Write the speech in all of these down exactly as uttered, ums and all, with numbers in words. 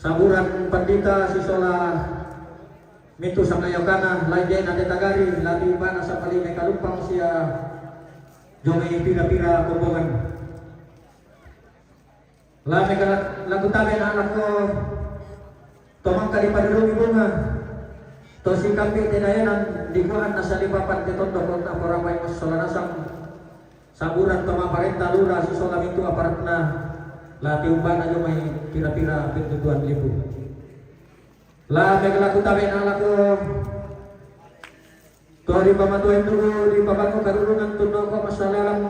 Samburan pandita si sola mintu' sangayokana, lain de' na te tagari, la tiumba'na sapalime kalumpang sia jomai pira-pira kombongan. La mega la-, la kutabe na lako to mangka dipadudungi bunga, to sikambi' te daenan dikua'an na salipapan te tondok, na porapai massola nasang. Samburan to maparenta lura si sola mintu' aparatna, la tiumba'na jomai pira-pira pitu duang lipu. La mega la kutabe na lako to dipamatuai dulu, dipabangun karurungan tu noko massalalang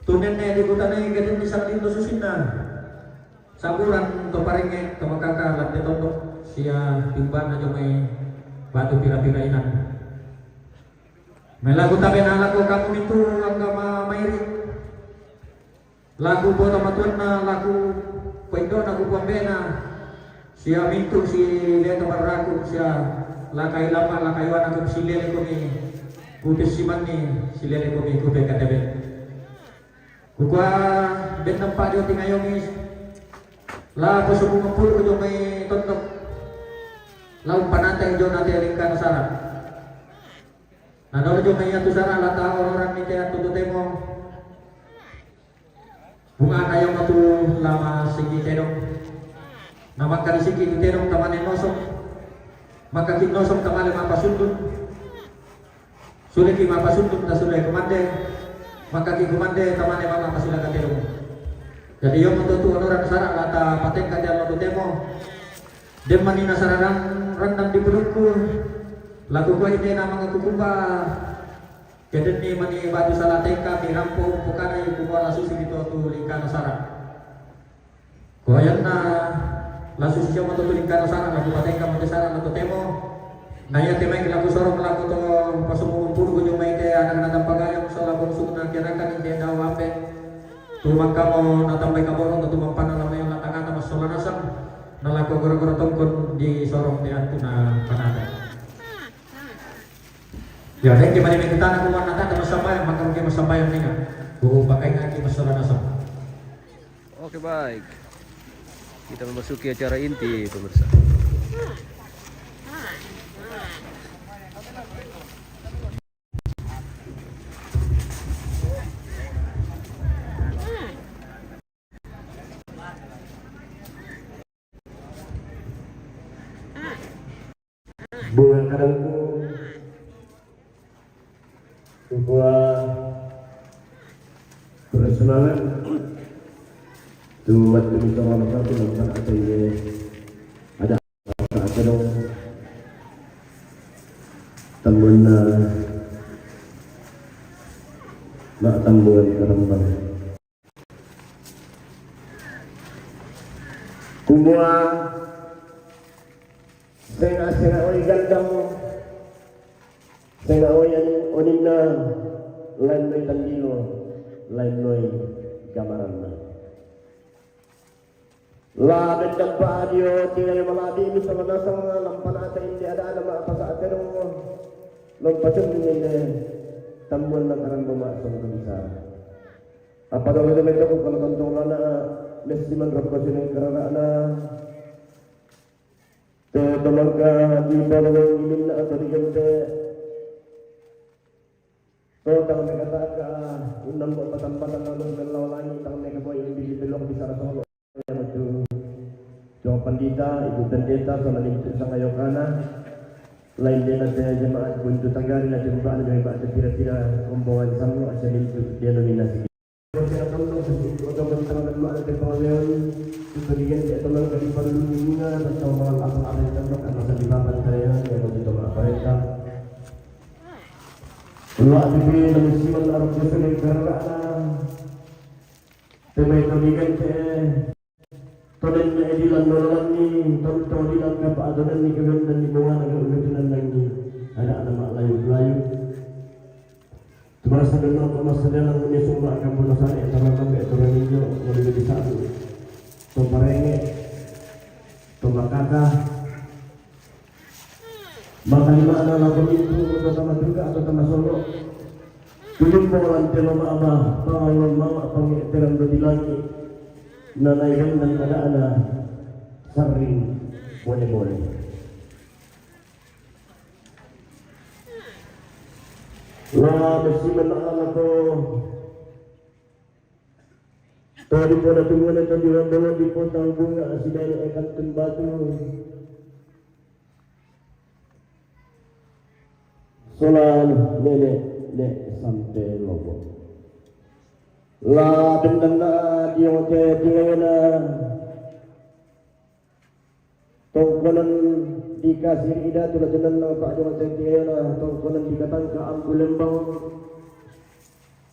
tu nenne' dikutanai geden di sangdinto susinna. Samburan to parengnge' to makaka la te tondok sia tiumba'na jomai batu pira-pira inan. Mela kutabe na lako kamu mintu' angga ma-, mairi'. La kupotomatuanna, la kupoindo'na, kupoambe'na, sia mintu' si deto marraku, sia la kailama, la kaiwana, ku silele komi, kupessimanni, silele komi, kupekatebe. Kukua bennang pa dio tingayomi, la posombu mampulu jomai tondok, la umpanate jomai te lingkana sara. Na dolo jomai atu sara la taororan ni te atu totemo. Bunga na yamo tu la masiki tedong. Na mangka disiki tu tedong tamane nosong. Mangka ki nosong tamane mapasundun. Sule ki mapasundun ta sule kumande. Mangka ki kumande tamane mapasule ka tedong. Jadi yamo tu tu onoran sara la tapatengka te anu tu temo. Demma ni nasara randang di pudukku. Laku kua inde na mangaku kumba. Kedenni mani batu sala tengka mi rampo umpukana iku muara susi di to tu lingkana sara. Kuayanna la susi siamo to tu lingkana sara, laku patengka mate sara laku temo. Na ia te mai laku sorong laku to pasumu umpuru kujo mai te anak-anak pagayang sola bongsu na kirakan inde dau ampe. Tu mangkamo na tambai kaborong tu mampana la mai la tangata massola nasang. Na laku goro-goro tongkon di sorong te atu na panada. Ya, dai ke mari minta tanah ku warna tak ada masambayang, maka mungkin masambayang ni kan. Ku pakai ngaki masalah nasab. Oke, baik. Kita memasuki acara inti, pemirsa. Bunga kadangku, kukua bersemangat. Tu waktu itu orang satu nampak apa ini ada apa dong. Tambun na, nak tambun karambang. Kumua, senga'-senga' oi gandang, senga' oi oninna, lain noi tandilo, lain noi gamaranna. La mendampa dio tingayo mala'bi mi sola nasang, lampanata inde ada'na ma'pasa' tedong, lompatunni inde tammuanna karamba ma'songko bisara. Apa dolo de metto ku kalau tontong lana messi man rokko sining karara'na. Te tomangka di poloweng iminna atau digente. To tang mekataka unnambo patang-patang lalu mellau langi tang mekaboi imbili belok bisara solo. Yamatu Tuang Pandita, Ibu Pendeta, sama lintu sangayokana. Lain dena te jemaat buntu tagari na jemba na jemaat pira-pira rombongan samlo asa lintu denominasi. Kota Bentang dan Mak Ante Pangaleon, Kepedian di Atamang Kadi Palu Ninga, dan Tawang Abang Abang Tambak, Anak Sandi Baban Kaleon, yang mau ditolak aparenta. Ulah bibi nang siman arok Yesus yang karena. Temai toligan te. Tolen na edilan nololanni, tonto dilan kapa adonan ni kewendan ni bawana ga uletunan nangi. Ada nama layu-layu. Tumasa dan nama masa dalam menyusul mak kampung nasari, sama kambe aturan inyo, mau di sabu. To parenge, to makaka. Maka lima na lagu itu, atau sama juga, atau sama solo. Tulimpo lan te mama ama, pangalon mama, pangeteran di langit. Nanaikan dan ada ana. Sarring bole-bole. La musiman ala ko to di pona tungone to di wandolo di potang bunga asidani ekan tumbatu. Solan nene ne sampe lobo. La bendanna di ote tingayona. Tongkonan di kasir ida tula jenenna Pak Jong Tengkena, tongkonan di katangka ambu lembang.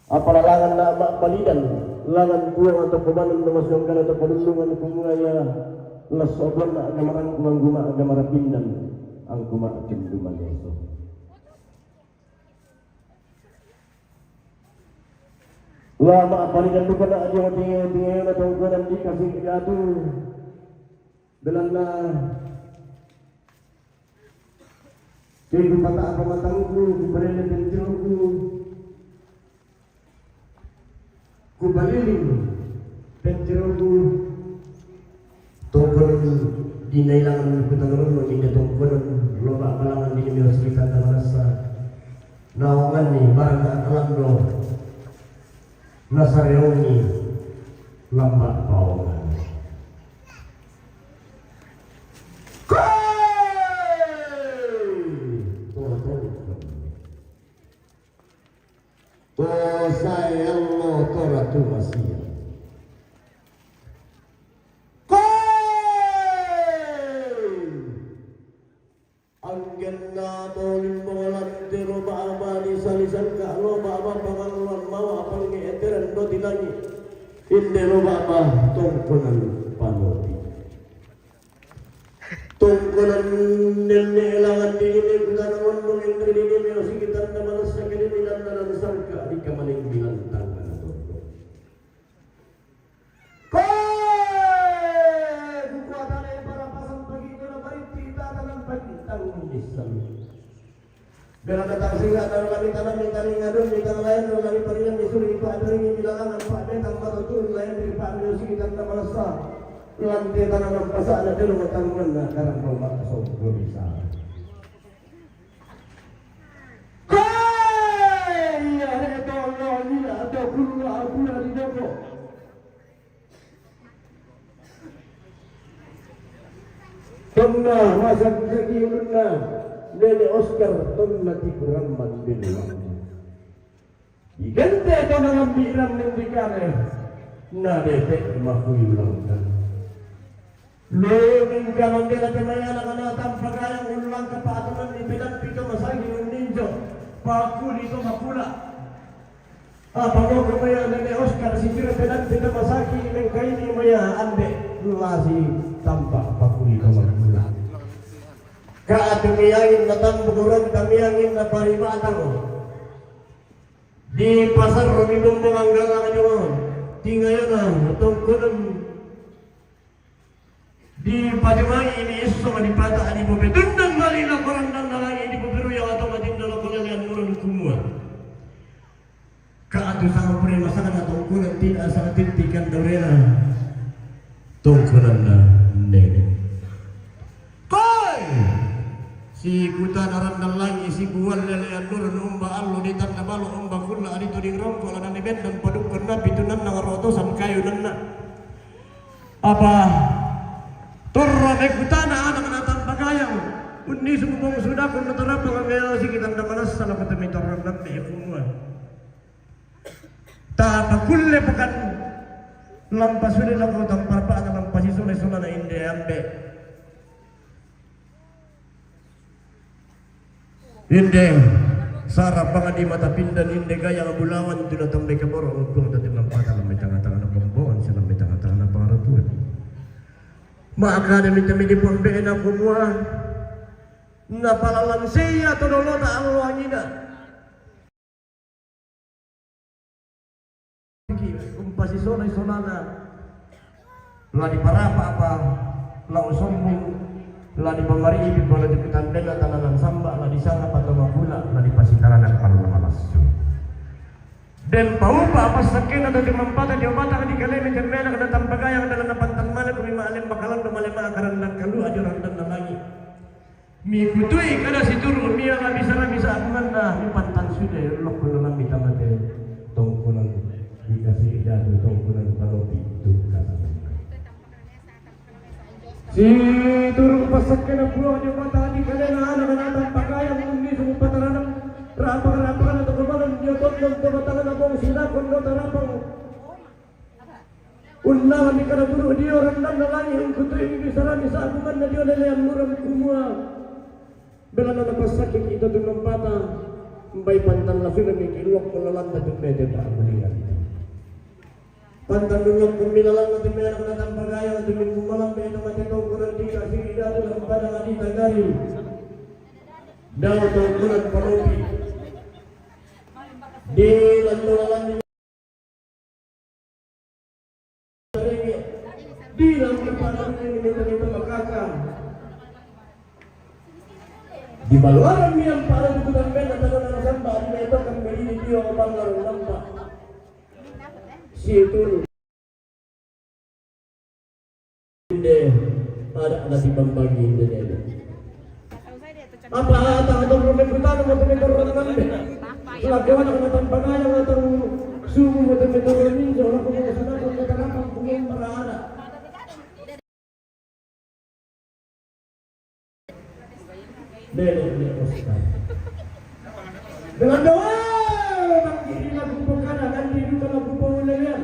Apala langan na ma palidan, langan kuang atau kobanan na masongkana atau palulungan kumua ya, lesso bonna agama rangku angguma agama rapindan, angguma kenduman eso. Lama palidan duka na adio tinge-tinge na tongkonan di kasir ida tu. Belanna, kegu pata apa matangku, ku berele penceroku, ku baliling penceroku, tongkonan di nailangan ku tangarono, inda tongkonan loba balangan di nimi hospital na manassa, naonganni barang akalando, nasareongi lamba paongan. Koe! To, to, to. To sae allo to ratu masia. Koe! Anggenna tolimbong lante loba ama lisa-lisangka loba ama pangalluan mawa pangeteran doti langi. Inde loba ama tongkonan panopi. Tongkonan nenne elangan dingine kutana ondong inde dingine osi kitanna manassa kene milanna nansangka di kamaling milantang na tondong. Koe! Kukuatana e parapasan pagi kona baritti tatanan pagi tangun nissan. Bela datang singa dan lami tanami tani ngadun di tang lain dan lami paringan di suri pak deringi di lalangan pak betang mata turun lain di pak deringi di tang manassa. Lante tananan pasana delo matangan na karang romak songko bisa. Koe! Iya, he, to, lo, iya, to, kulla, akula, di doko. Tonna, masak, saki, ulunna, Nene Oscar, tonna, tikurang, mandil, waktu. Igente tona ngambi rammu dikare, na dete makui ulangkan. Lo mingka mambela temaya na kana tampa gayang ulangka paatunan di pedang pito masagi uninjo, pakuli to makula. Apa mo kemaya Nene Oscar sijira pedang pito masagi mengkaini maya ande lasi tampa pakuli to makula. Ka atu miyangin na tambu kurang tamiyangin na parimatang. Di pasar mi bombong anggala kanyuan. Tingayana tongkonan. Di patimai mi isso di pata di bobe tundang mali laporan dan nalai di boberu ya atau matinda laporan yang nurun kumua. Ka atu sanga pure masana tongkonan tidak sanga titikan daurena. Tongkonan na nene. Koe! Si kutana randang langi, si kuan lele annurun umba allo di tanda balo umba kulla adi tuding rongko lana ni bendang padukkon napi tunanna ngarotosan kayu nanna. Apa torro me kutana anak na tampa gayang. Unni sumubong sudakun na tarapa ngangaya si kitanda manassa na kutumi torro nampe kumua. Tapa kulle pekan lampa sule lako tamparpana lampa sisole solana inde ambe. Inde sarap banget di mata pindan inde gaya bulawan tu datang mereka borong untung tadi lampatan lambe tengah-tengah na bombongan si lambe tengah-tengah na pangarutuan. Maka ada minta midi pun bena kumua na palalan seya to dolota alwangina. Umpasi sonai sonana la diparapa apa la usombung la dipamari'i pipala juku tandena tananan samba la disanga patoma gula la dipasitaranan palla malassu. Den paupa apa sakkena tau timampata dio batang di kalemi temmena kada tampagayang dalam napantan male kumi ma'lem bakalan do male Karandang kalu aja randang na langi. Mikutui kada situru, mia la bisa la bisa aku manda, mi pantan sude, lok kono lami tamate tongkonan dikasih dadu tongkonan palopi tu kata. Situru pasakke na pulo aja mata di kalena anak-anak pagayang undi sumupataranang, rapang-rapang na tongkonan dia tongkon tongkonan abong sinakon no tarapang. Unnalami kada turu dio randang na langi, ungkutui mi bisarami saabuman na dio lelean murang kumua. Belana napasakit ita tu mampata, mbai pantan lafina mi kilok ko lalanda tu mete ta amulingan. Pantan dulok ko milalanda tu mena kena tampagaya tu minggu malam mena mate tau kurang tiga siri datu dan pada ngadi tagari. Dau tau kurang palopi. Di lantaran Bilang kepada ini minta-minta makaka. Di baluaran yang pada bukutan benda tanah samba di itu kan beri dia orang lalu nampak. Situ. Inde, ada, ada di bambagi inde dede. Apa tang tong rumah kutana mau temen tong rumah nambe. Selakuan aku datang pagaya, aku datang subuh mau temen tong rumah ninja, orang punya sana, aku datang apa, aku punya merana. Bele, bele, Oscar. Dengan doa, bang, diri lagu pokana, kan diri lagu paulerian.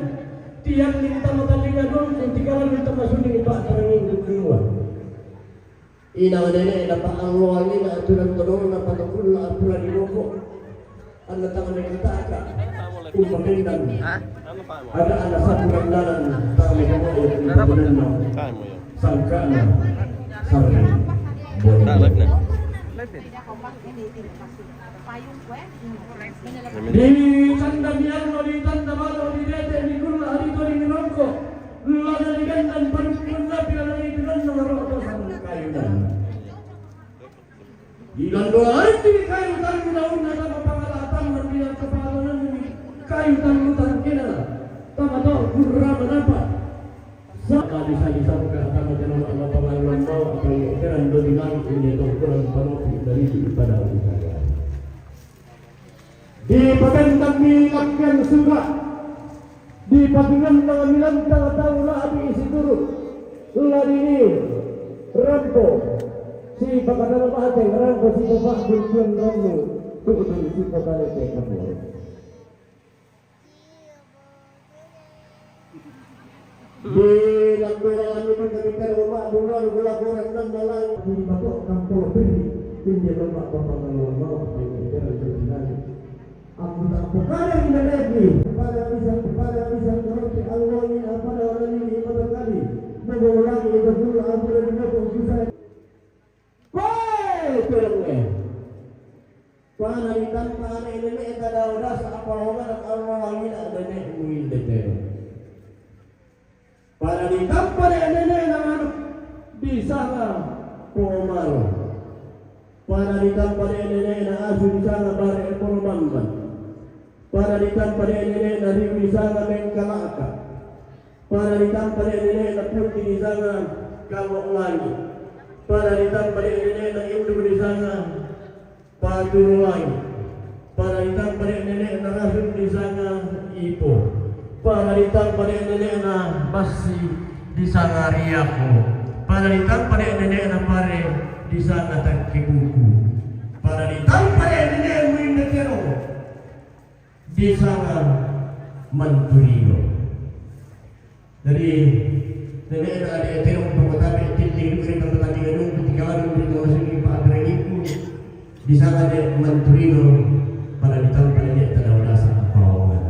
Tiang minta mata liga dong, tiga lalu minta masuk di pak terangin kedua. Ina nene na pa allo angina aturan todong na patukul na apura di loko. Anna tama me kataka. Umpa mendan. Ada anna sapu randanan tama me kamo ya umpa mendan. Sangkana. Sarri. Boleh. Di tanda mianno, di tanda balo, di dete, di kulla, di tori, di rongko. Lana di gandan, panukkun napi, lana di pinanna, maroko, sangkayunan. Di lando arti kayu tandu daunna tama pangalatan, di kepala kayu tandu tangkina, tama tau kurama napa. Sama di sagi sangka tama jalan Allah pangaluan bawa apa yang keran do di langit ini tongkonan panopi dari pada usaha. Di pabentang mi lakkan surga. Di paginganda milantang tau laabi isi turu. Ladini rampo si pakatana bate rampo si bapak burkian ramu tukutan si pakale te kapur. Di lambera lami pun kami terima bulan gula kurang dan dalam di batok kampung beri. Pinjam bapak bapak kalau mau pinjam jalan. Aku tak pekara di negeri. Kepada pisang, kepada pisang, roti, alwani, apa dah orang ini, apa dah kali. Mau ulangi itu dulu, aku dah dulu, aku susah. Koe, tolong, eh. Pana ditampa ane nene tadau dasa apa orang, apa orang ini ada nek muin detero. Pada ditampa de nene na manuk di sanga pomaro. Pada ditampa de nene na asu di sanga bare polo bamban. Pada ditampa de nene na riu di sanga mengkalaka. Pada ditampa de nene na puti di sanga kamo langi. Pada ditampa de nene na indu di sanga Paturuan. Pada ditampa de nene na rasun di sanga ipo. Pada ditampa de nene na basi di sanga riako. Pada ditampa de nene na pare di sanga tangki buku. Pada ditampa de nene muin de tero di sanga manturio. Jadi, nene na ade tero pokotame tinding duk sing tempat tadi gedung ketika duk di tengah sini pak atreniku. Di sana de manturino pada ditampa nene tadau dasa apa oman.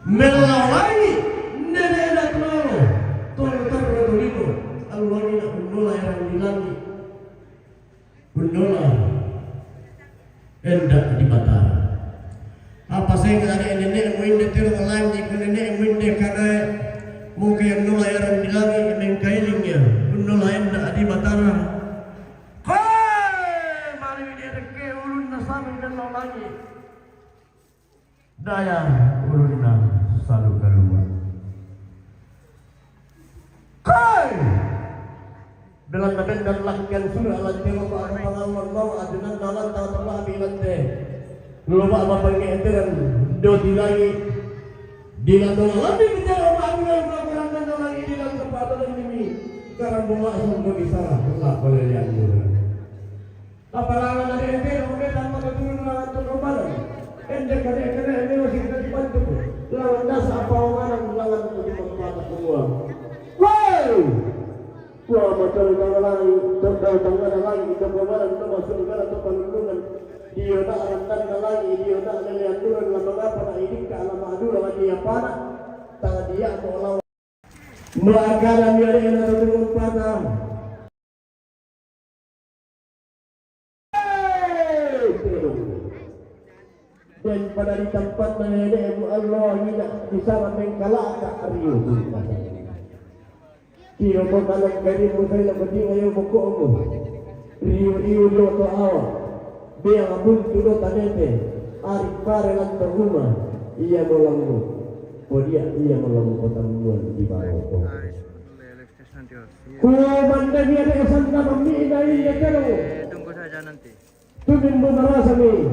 Melawangi nene na tololo, tololo tololo tololo, alwangi na undola erang di langit. Undola enda di Batara. Apa seng ane nene muinde tiro langi ku nene muinde kanae muke undola erang di langit mengkailing ya. Undola enda di Batara. Koe mari dia reke ulun na sami dan langi. Daya ulunna salu kalua. Kai! Dalam nabendan lakkan sura lante mapa pangalon mau adunan dalam tau tau abi lante. Loba mapangeteran do di langit. Di lanto lante bicara mabilang makurangan dalam ini dalam sepatu dan ini. Sekarang bunga sungguh di sana. Lah boleh lihat dulu. Apalagi nanti ente udah tanpa keturunan untuk kembali. Ente kena kena ente masih kita dibantu. Lawan dasar apa orang lawan untuk kekuatan semua. Wow! Wa matal tangalai, to tau tangana lai, to komaran, to masuk negara, to palundungan. Dio na arantan nalai, dio na lele aturan, lama ngapa na idika, lama adura, lagi apa na? Tangan dia mau lawan. Maka dan dia lele na turun patah. Dan pada di tempat menenekmu Allah tidak bisa mengkalahkan Rio. Tiro mo kalang kari mo sai na pati ngayo mo ko mo. Rio rio do to awa. Bea buntu do tanete. Ari pare lan to uma. Iya mo lamu. Podia iya mo lamu kota muan di baro. Ku mande dia de santa mami ina iya kero. Tunggu saja nanti. Tumin mo marasa mi.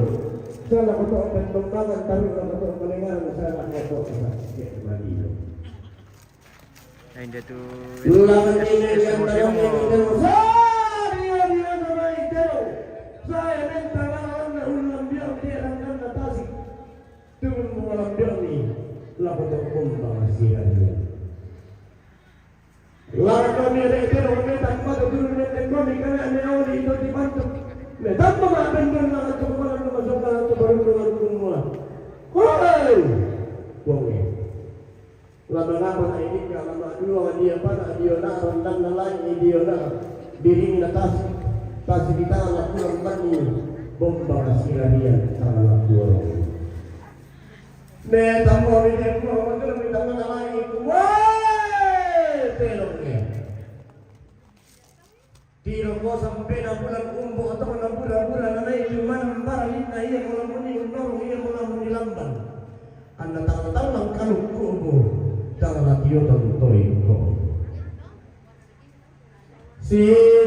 Sana ko to pen tumbangan taru na ko to malengaran sana ko to sa. Ay, hindi to. Ulangan ini yang dalam ini terus. Saya minta maaf na ulang biar dia akan datasi. Tumin mo malam biar ni. Lako to kumba siya. Lara kami ada itu orang ni tanpa tu turun ni tekoni kana ni awal itu dibantu. Ni tanpa ma bendon na tu kemana tu masuk na tu baru dengan semua. Hoi. Wong ni. Lama-lama na ini kalau ma dua dia pada dia na rendang na lain dia na diri na tas tas kita na kurang bani bomba sirarian sama dua orang. Me tambo mi de kuma matala mi tangana lai kuma. Telong ne. Tiro ko sampe na bulan umbo atau na bura-bura na nai cuma nambara linna iya mula muni unoro iya mula muni lamban. Anna tang tang nang kalu kubo. Tang la tio tang toi ko. Si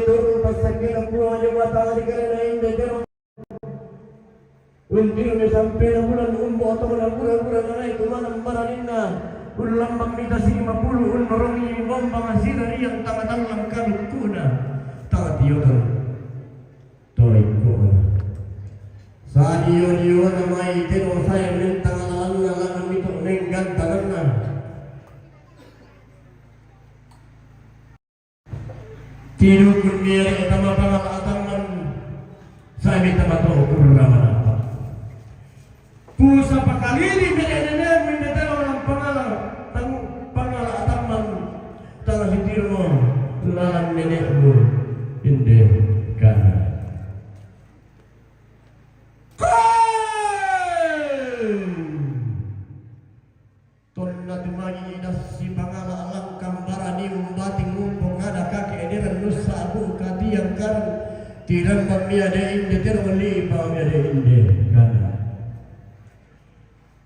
turu pasakena kubo aja batang di kare na inde jero. Until me sampe na bulan umbo atau na bura-bura na nai tumana mbara ninna. Ulambang mita sigi mapulu unnorongi bomba ngasira riang tanga tallang kalukkuna. Tanga tiotan. Toikko. Sadio dio na mai teno saya mentang lalanna lana mito nenggan tananna. Tidukun miyari tama pangala atamman, sami tama to kurra manapa. Pusa pakalili mene nene mene tero lam pangala tang pangala atamman, tanga sitirmo lalan nenekmu inde kana. Tonna tumangi idassi pangala langkang barani umbating mumpo kada kake ederan nussa abu katiang karan tirambang mia de inde tero lipa mia de inde kana.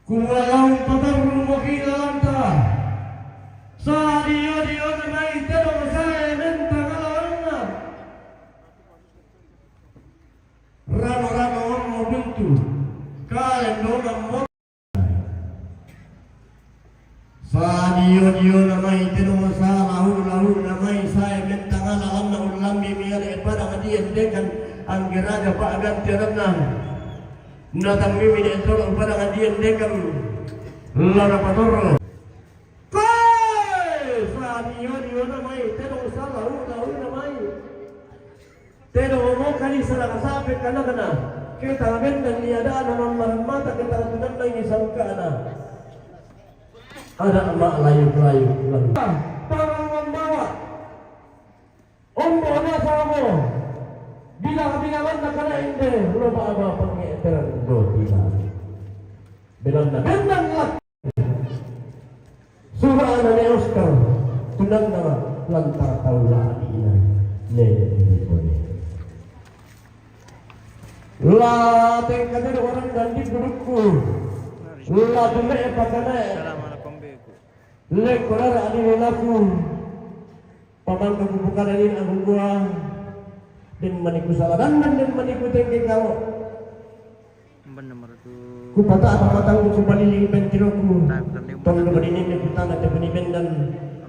Kumua laung patarru moki lalanta. Sadio dio namai tero sae menta ngalawanna. Rama-rama wammo buntu. Kalen do mammo. Sadio-dio namai teno sae lau-lau namai sae mentangana lanna ullammi miale pada ngadien dekan anggeraja pa ganti aranna. Natang mimi de toro pada ngadien dekan. Lara patorro. Koe! Sadio-dio namai teno sae lau-lau namai. Tedong omong kali salah kasape kana kana. Kita mendan ni ada nama marmata kita tunang lagi sangka ana. Ada emak layuk-layuk lagi. Parang membawa. Ombo na samo. Bilang-bilangan na kana inde. Loba aba pangeteran do bilang. Bilang na bendan lah. Surana ne Oscar, tunanna lantara tau la adina ne ne ne kone. La tengkate orang dandi burukku. La tune pakane. Lekko lara adine laku. Pamangka ku pukada nin aku kua, den maniku sala dandan, den maniku tengke kalo. Kupata apa matang ku paliling bentiro ku. Tong do badini me kutana te peni bendan.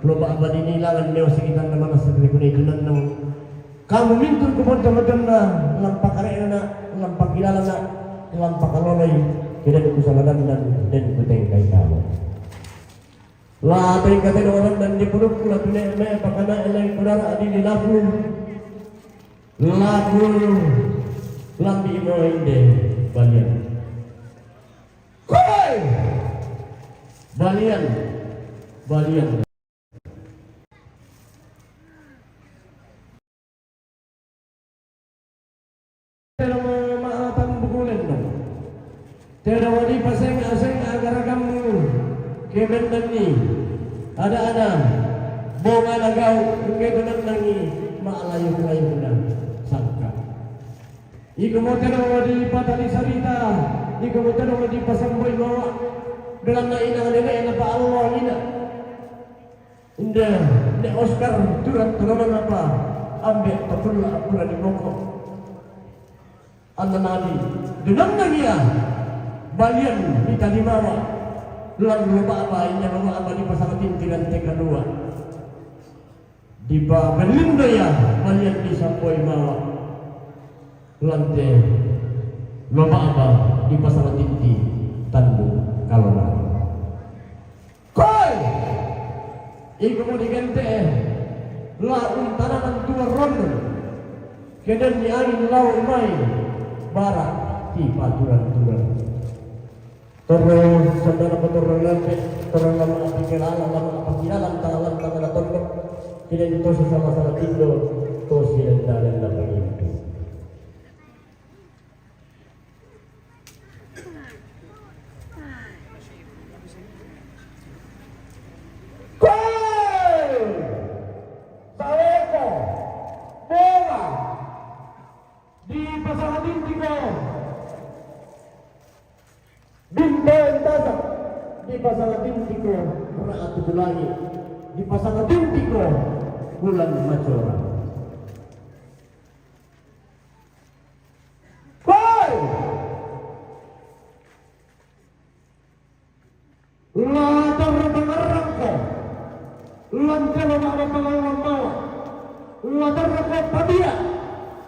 Loba abadi ni langan neo sekitan na mana sekiku ni dunan nang. Kamu mintu ku bonto madanna, lampa kare'na, lampa kilalana, lampa kaloloi, kedan ku sala dandan, den ku tengkai kamu. La tengka te doran dan di puduk la tune me pakana eleng kudara di laku. Laku lambi mo inde balian. Koi! Balian. Balian. Tero maatan bukulen dong. Tero di paseng aseng agar kamu kemendan ni. Ada-ada. Bonga nagau, kemendan ni. Maalayu-layu na sangka. Iku mo tero di patali sarita. Iku mo tero di pasamboi mawa. Dalam na ina nene na pa Allah ina. Inda, ne Oscar turan toloman apa? Ambe pakulla apura di moko. Anna nadi, denang nagia balian di talimawa. Lan loba apa, inda loba apa di pasang tintiran teka dua. Di pa belinda ya balian di sampoi mawa. Lante loba apa di pasang tinti tandu kalona. Koi! Iku mo digente la untananan tua ronno. Kedan ni angin lau mai bara ti paturan-turan. Torro sandana patorro lampe, torro lama api kelala, lama apa kilalan tangalan tangana torro. Kedan tosi sama-sama tindo, tosi lenda-lenda pangimpi. Koi! Saleko! Bola! Di pasangan tintiko. Bimbo entasa. Di pasangan tintiko. Ratu Bulangi. Di pasangan tintiko. Bulan Macora. Koi! Latar pangarangko. Lantelo mama pangarang mawa. Latar ko padia.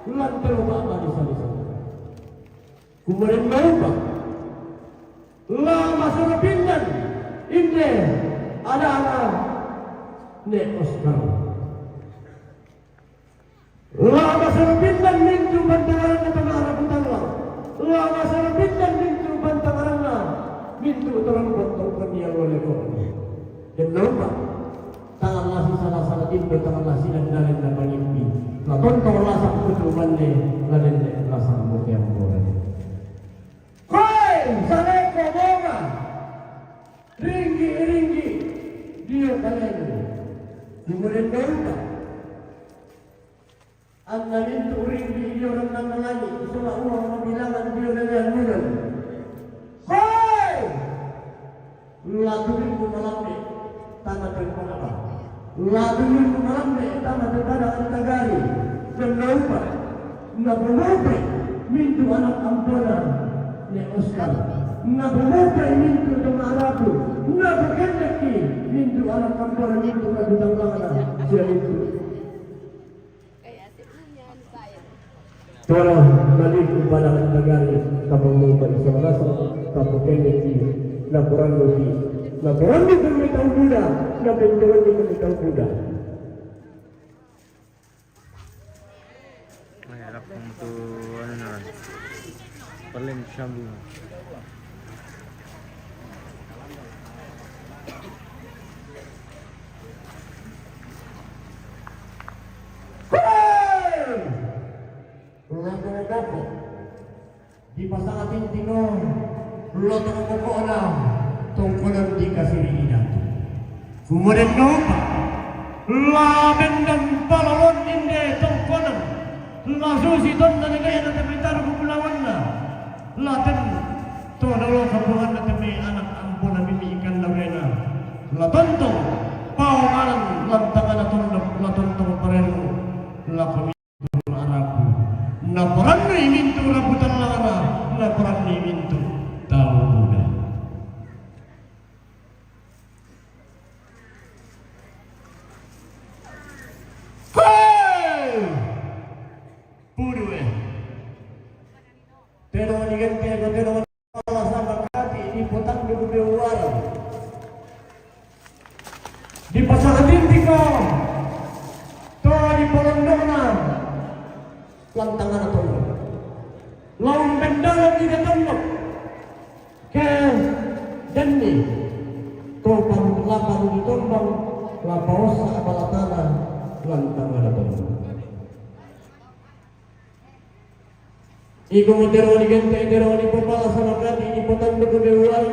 Lantelo mama di sana. Kemudian maupa. Lama suruh pindan. Inde. Ada-ada. Ne Oscar. Lama sarapindan mintu bantangaranna pamara putanglang. Lama sarapindan mintu bantangaranna mintu torompot tongkon ia lolekon. Dan lomba tangan lasi salah-salah tindo tangan lasi dan dalen dan pangimpi. La tontong lasa kutu manne la dende lasa mukeang boran. Koi saleko bonga ringgi-ringgi dio kalenu. Kemudian lomba Anna mintu ringgi dio rennang langi, isola uang mabilangan dio nalian munan. Hoi! Latu minggu malambe, tama tempat apa? Latu minggu malambe, tama tempat apa tagari? Dan naupa, napomope mintu anak ampona ne Oscar. Napomope mintu tengah rabu. Napokendeki mintu anak ampona mintu kabutang bangana. Sia mintu. Toro maliku pada tagari, tapamumpa di samarasa, tapakendeki, naporannuki, naporannu kami tau buda, naporannu kami tau buda. Ay, anak kong tu, ano na rin. Paling siyam. Lotong boko. Di pasanga tintingo. Lotong boko na. Tongkonan di kasiri inatu. Kemudian nopa. La bendan palalon inde tongkonan. La susi tonna negena tepitar kepulauanna. La ten. Todolo kabuhanna teme anak ampona mimi ikan lawena. La tontong paomanan lantangana tondok la tontong parellu lako mintu arabu. Naparannu mintu rabu tallangna, naparannu mintu tau muda. Hei! Pudu e. Tena digente ko tena pala sama kati di potang di bebe uara. Di pasang atinti ko. To di polondona. Lantangana tondok. Laung bendalan di tondok. Ke denni. To pang lapang di tombang. Lapaosa abalatana. Lantangana tondok. Iko mo tero ni gente, tero ni popala sama kati, ni potang ko be uang.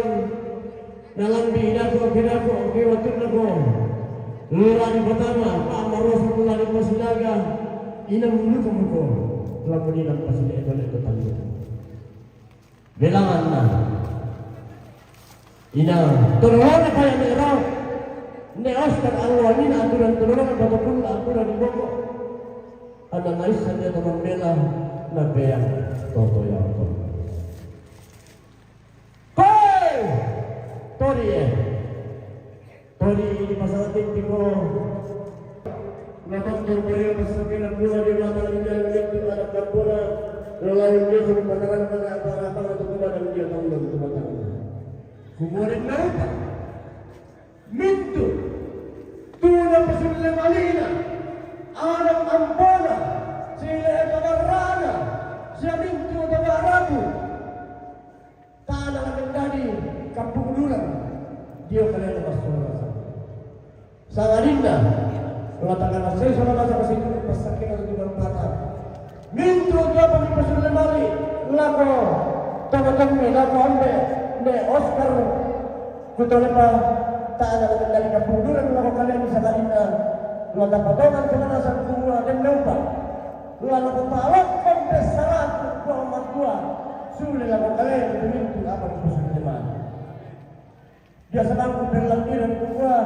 Nalambi inako, kinako, ke watunna ko. Lura ni potama, pa marosa kula ni pasilaga. Ina muluko muko. Lamun ina pasile ko le ko tanggo. Belanganna. Ina, tolongna kaya ne ro. Ne Oscar, allo amina aturan tolongna, batakunna aturan di boko. Ada naissan dia teman bela, na beang, toto ya, toto. Hei! Tori e. Tori ini masalah tim tiko. Natonton beliau bersekiran dua di mata ringan itu ada kampura. Lalu dia suruh pacaran pada apa-apa untuk kembali dia tanggung kembali. Kemudian mereka mintu tuna pesulle malina, anak ampona, sile tabarrana, sia mintu tabarabu. Tana menjadi kampung duran. Dia kalian masuk. Sangadinna, mengatakan saya sama masa masih dulu pasakit atau dengan patah. Mintu japa mi pasulle mali lako tama-tama lako ambe ne Oscar. Kutolepa ta'ala menjadi kampung duran lako kalian sangadinna. Lata patongan kemana sang kumua dan nampak. Lala pepalak kompe salatu dua matua. Sule lako kalian mintu apa mi pasulle mali. Biasa bangku perlampiran kukua.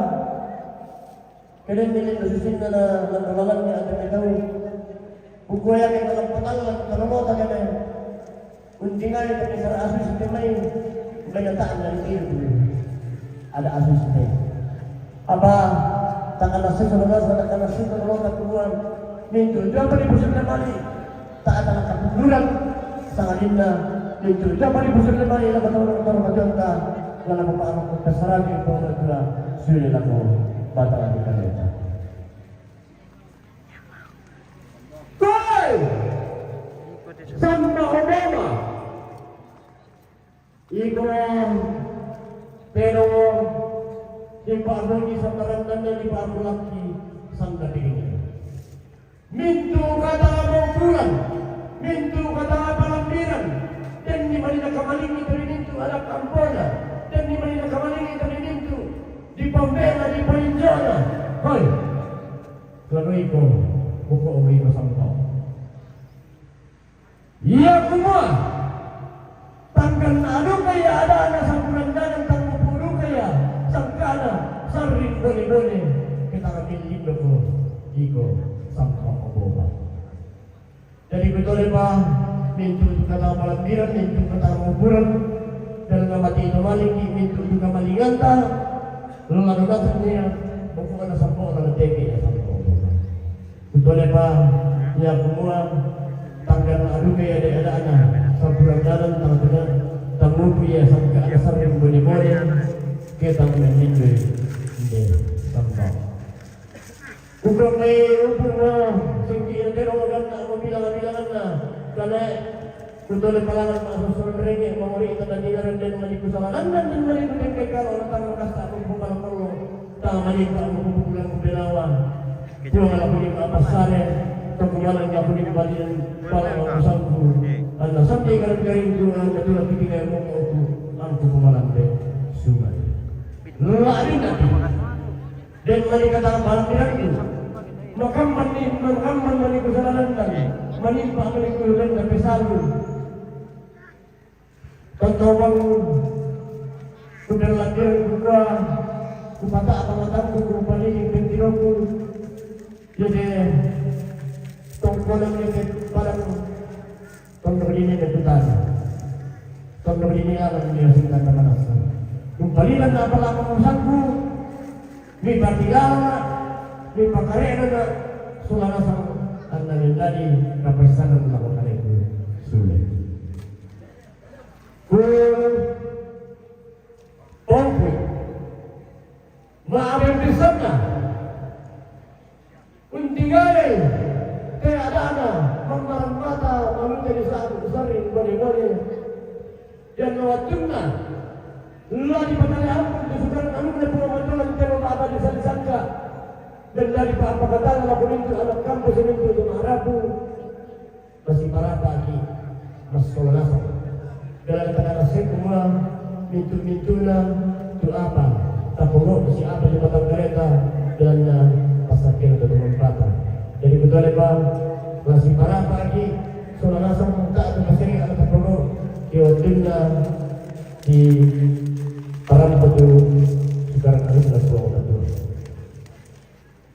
Kedenni lino susinna na nandolalanni atau metau. Kukua yang dalam petallan kalau mau tanya deh. Untingai tapi sara asus itu main. Banyak tak ada itu. Ada asus itu. Apa tak ada sesuatu, tak ada sesuatu kalau tak kuat. Mintu jawab di pusat mali. Ta'ata kapunduran sangadinna, mintu japa di pusat lemari lako toro-toro majonta, lana bapak anak pesaragi pona jula suli lako batala di kaleta. Koi! Sama Obama! Iko pero di pa'bongi satarandanna di pa'bulakki sangkadingi. Mintu kata maupuran, mintu kata palambiran, denni mani nakamalingi tuli mintu anak ampona, denni mani nakamalingi tuli mintu di pambela di painjona. Hoi, lalu iko, buko iko sampau. Iya kumua, tangkan aduka iya adana sampuran danan tanggupu duka iya sangkana sarring bone-bone ketara milling doko iko sampa oboba. Jadi kutole pa mintu tu kata palambiran, mintu kata nguburan, dan ngamati itu maliki mintu tu kamalinganta, lalu datang dia, pokoknya sampo orang teke ya sampo oboba. Kutole pa, iya kumua, tangkan aduka iya de adana, sampuran danan tangtena, tangupu iya sangka asar yang bone-bone, ketang mending de, de, sampa. Kukua mai upu mo, singki iya tero ganna mo bilang-bilanganna, kale, Kutole palangan ma'sussureng renge, mangori'ta tadingareng den maliku salalanna den maliku tengke karo tang makassa aku bukala kollo, tang malimpa aku bukulang belawa. Puang aku limpa passare, to kumalang aku limpa den pala ma'usangku. Anna sampe gareng-gareng tu anna tula pitingai moko aku, angku kumalang de sungai. Lari nanti. Den mani kata palambiranku. Makamman ni, makamman mani kusalalanna. Manimpa mani kulenna pesalu. Tantau bangun. Kudan landiran kukua. Kupata apa matangku kupalini pentiroku. Tongkonan ni Padang, tongkonan ni Kuta, tongkonan ni Alam ni Sinta Manasa. Kumpalilan na pala ko sangku, mi patigala, mi pakarena na, Sola Nasang, anna lindadi, kapaisanan na ko kaleku, sule. Ku, pompu, ma abempisanna, Untigale, te adana, mammaran mata, manuja di saat besar, bone-bone. Dan wattunna, la dipatale ampun, tu sukaran anunna Puang Matua, di telo baba di sangka. Dan la dipapakatana, la kunintu anak kampus, nintu tu marapu. Masiparapaki, massola nasang. Dalam tanah nasengku mua, mintu-mintuna, tu apa, tapogok si apa di batang kareta, dalamna pasakena tu teman pata. Jadi betul apa, masiparapaki, sola nasang tak tu pasiri ada tapogok, di wattunna, di parampa tu, sekarang ada sudah suara tu.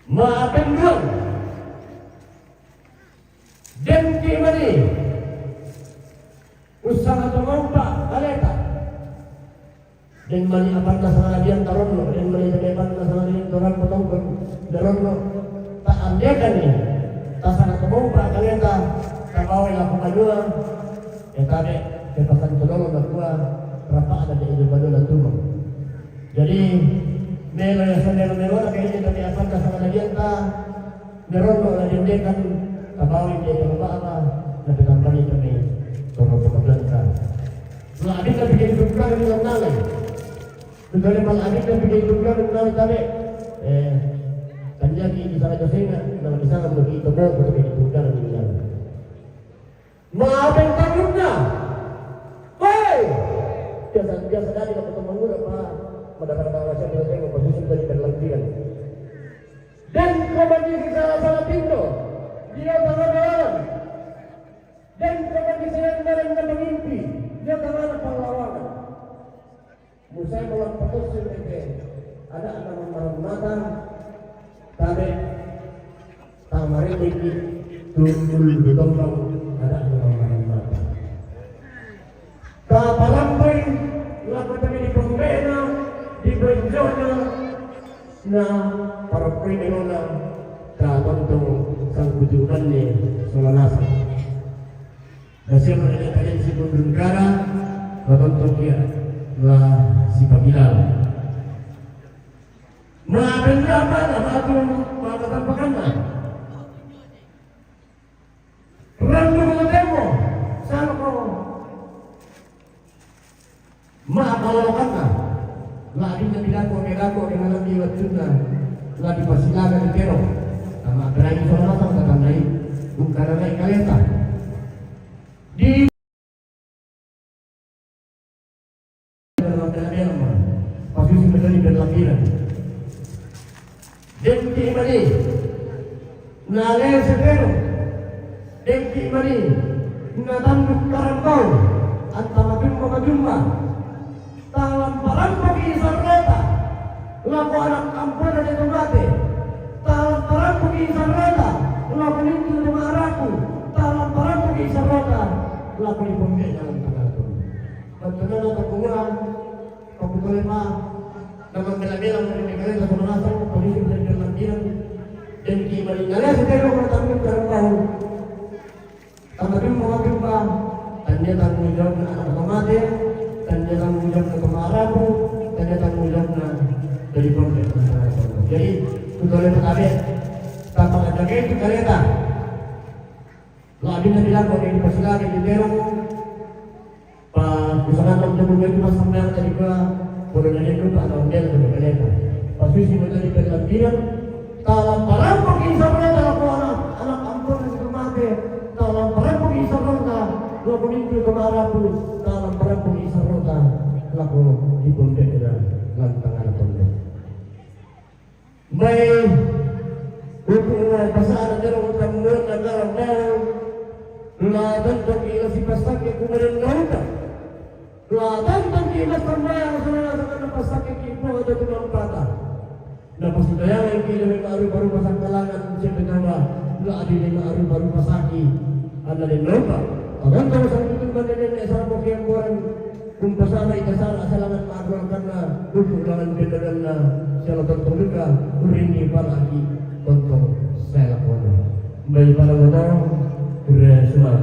Maafkan dua. Denki mani usaha to maumpa kaleta. Den mani apanna sangadinta ronno, den mani apanna sangadinta ronno, tongkon de ronno. Ta andekani, tasanga to maumpa kaleta, tabawai lako banua, e tabe, kepasan to lolo nakua, rapa'na de ide banua natumang. Jadi, melo ya samelo-melona ke ide, tapi apanna sangadinta, Neronno la diendekang, tabawi te tero baba, napetampani kami toro pengadilan. La adinna bikin tukang di nalai. Tukang mal adinna bikin tukang di nalai tadi. Eh, tanjaki di sana jasenga, na di sana begitu mau begitu tukang di nalai. Maafkan tanggungnya. Hei! Biasa, biasa dari waktu mengurap, Pak. Madara-dara saya bilang tengok, posisi dari berlantiran. Dan kau bagi kita salah pintu. Dia tangan dalam. Dan kau bagi saya kemarin kita mengimpi. Dia tangan pahlawan. Musai malam putus sendiri. Ada anak malam mata. Tabe. Tamare iki. Tungkul di tombang. Ada anak malam mata. Tapalampai. Lako tadi di pembena. Di benjona. Na, para koe melona, ta tontong sangkujukanne sola nasang. Na siapa ada kalian si pundun kara, ta tontong kia, la si pagilal. Ma benda apa, na batu, ma katampakanna. Rendu ko temo, salo ko. Ma kalolokanna, la adinna dilako, dilako dengan nabi wattunna, la dipasilaga di tero. Tama berai sola nasang tatandai, bukan naik kaleta. Di Pasusi menjadi berlampiran. Dengki mani. Nale sepero. Dengki mani. Natanduk karambau. Antama jumpa ke jumpa. Talam parampuki sarreta. Lako anak ampona de tomate. Talam parampuki sarreta. Lako nintu de maraku. Talam parampuki sarreta. Lako di pembeda dalam tanah. Mantenana takumua, pakutole ma, na mambela-bela mo ri kaleta sola nasang, polisi dari dalam bilang, dan ki mari nalai setero mo tanggung jawab tahu. Tama jumpa, tama jumpa, tania tanggung jawab na anak tomate, tania tanggung jawab na tomarapu, tania tanggung jawab na dari pembeda. Jadi, kutole ma tabe, tapa kata itu kaleta. La adinna bilang ko di pasilari di terong, pa usaha untuk menjadi pasambayang tadi ka, pura dari itu pa ada ondel dari kaleta. Pasusi menjadi perlampiran, talam parampuki sarreta lako anak, anak ampona si tomate, talam parampuki sarreta lako nintu tomarapu, talam parampuki sarreta lako di pondok dan lantang anak pondok. Mai, uku pasana jero utammuanna karambau, la tantang ila sipasake kumarin nauta. La tantang ila sambayang saudara sakana pasake ki Puang atau tumampata. Na pasudayang ki lebih baru-baru pasangkalangan, siapa tahu Adi lima aru baru pasaki. Anna den lomba. Paganto sang tutul mande den esar bokian boran. Kumpasana ita sara asalangan maruang karena untuk langan dendalanna. Sela tontong duka. Uringi palagi tontong sela kono. Bayi pada motor. Udah semua.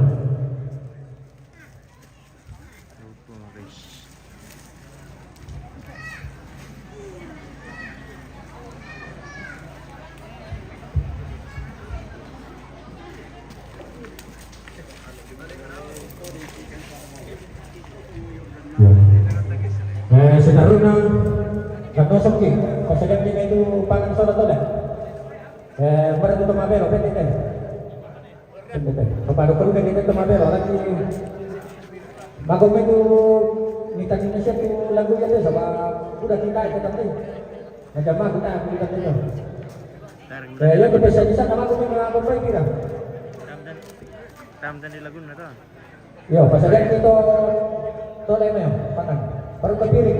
Ya. Eh, sekaruna, kan kosong ki, pas sedang di itu pangan soda tuh dah. Eh, mana tuh mabelo, pendek kan? Pendek kan? Kepada perlu kan kita tuh mabelo, lagi. Bago itu, minta Indonesia tuh lagu ya tuh, sama udah kita itu tadi. Macam apa kita, kita tuh. Eh, ya, kita bisa-bisa sama aku memang apa, apa kira? Tam dan, tam dan di lagu na to. Yo, pasagan kita to leme, pakan. Baru ke piring.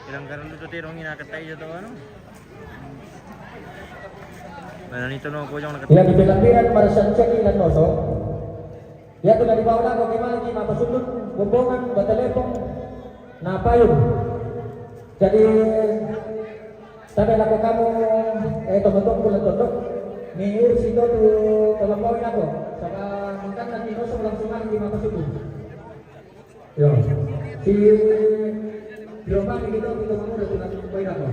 Ilang karon dito tirong ina katay dito ano. Mana nito no ko yung nakatay. Iya, di pelapiran marasan check ilan noso. Iya, tu dari bawah lah, bagaimana di mapa sudut, bombongan, batelepon, na payung. Jadi, sabi lako kamu, eh, tomatok pula totok. Ni urus itu tu tolong bawa lako. Sama makan nanti kosong langsung lagi di mapa sudut. Yo. Si Giovanni kita kita mau udah tunang bawa lako.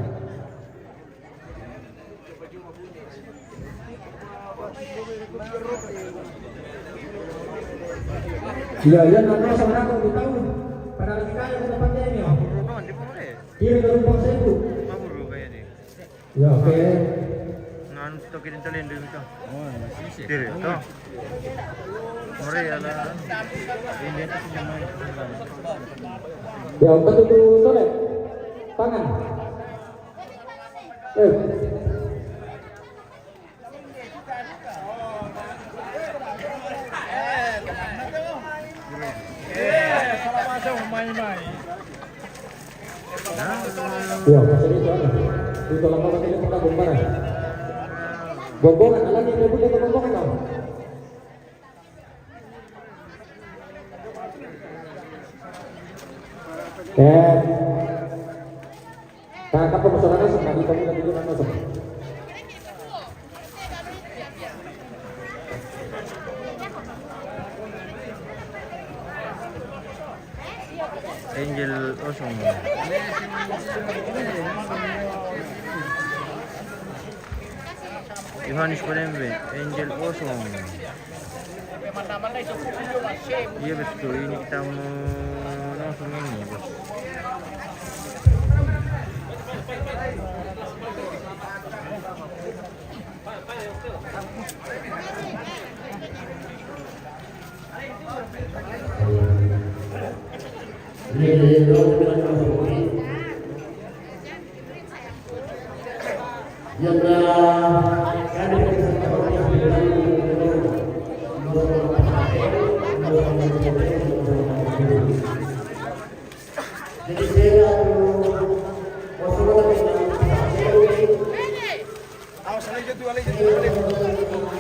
Iya, iya, nang nasa orang aku tahu. Pada lagi kaya kita pakai ini, oh. Kiri ke rumpang seribu. Ya, oke. Nang toki din talin dun ito. Kiri ito. Mori, ala. Ya, betul tu, sore. Pangan. Eh. Iya, masih itu, ah. Itu lama masih itu, kita bongkar, ah. Bombongan, alam yang ribut itu bombongan, tau. Eh. Kakak pemusuhan langsung, nanti kamu nanti juga langsung. Angel Osong. Yohanes Palembe, Angel Osong. Iya, betul, ini kita mau langsung ini, Bos.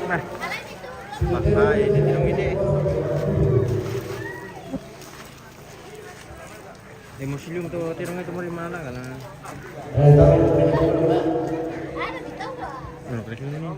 Nah, pakai ini, ini. Di museum to, tirong ito mo rin mana ka na. Ano, kasi yun yung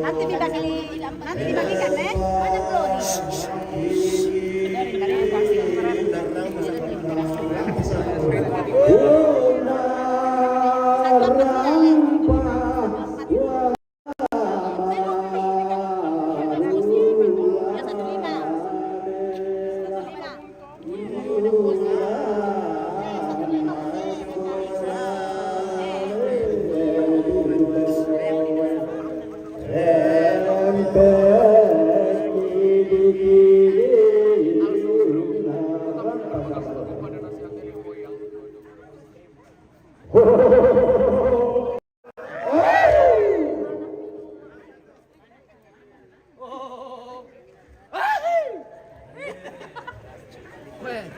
Nanti dibagi, nanti dibagikan, eh? Mana belum? Dari, dari yang pasti. Satu, empat, lima.